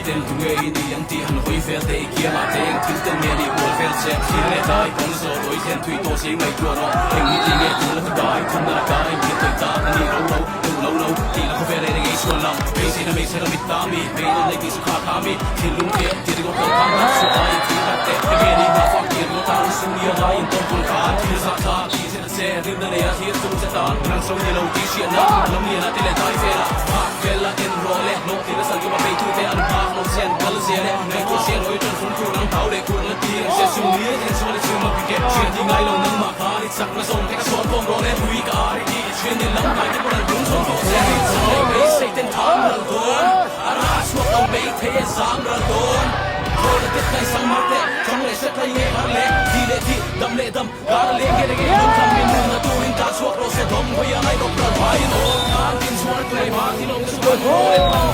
ten tu nge i nih ang tih han hawi vel teh i kiangah te eng thil ten nge nih bual vel che thlir leh dai kawng zawh dawi thlen thui tawh si ngaihtuah rawh eng hi ti nge tul a ti dai thumna la kai mian tawi tak a nih ro ro duh lo lo tih la khawvel en eng ei chhuan lang beiseina hmeichhe ram i ta mi hmei nawn nei tih chu kha kha mi thinlung te ti ringawt lo khan hna chhuah aiin thil tak teh enge ni hna fak tir ringawt a sum nia ngaiin tawn kul khan thil zah thlak tih che ta che rinna nei a thlir tum che tan nang so ni lo tih hriatna lam lian a ti leh dai vel a phak vel a en rawh le hlawh tir a sal tum a bei tu te an phak lo che an kal zel e ngaihtuah zel hawi tan fum tur ang thau leh kur na ti ang che sum ni a then chuan i chhum a bik e hriat i ngai lo nangmah khan i chakna zawng te ka sawn khawm rawh le tui ka ar i tih i thian nen lam hnai te pawn an lung chhawn tawh che chak leh beisei ten thang ral dawn a rah chhuak lo mai thei e zam ral dawn Khawl a tet tlai sang mar teh chawng leh hret tlai nge har le thi leh thi dam leh dam kar a leng nge leh nge lung tham min nun na turin ta chhuak rawh se dawm hawi a ngai rawp ral phai in aw khan tin chhuan a tlai ma thil awm te chu kan haw le.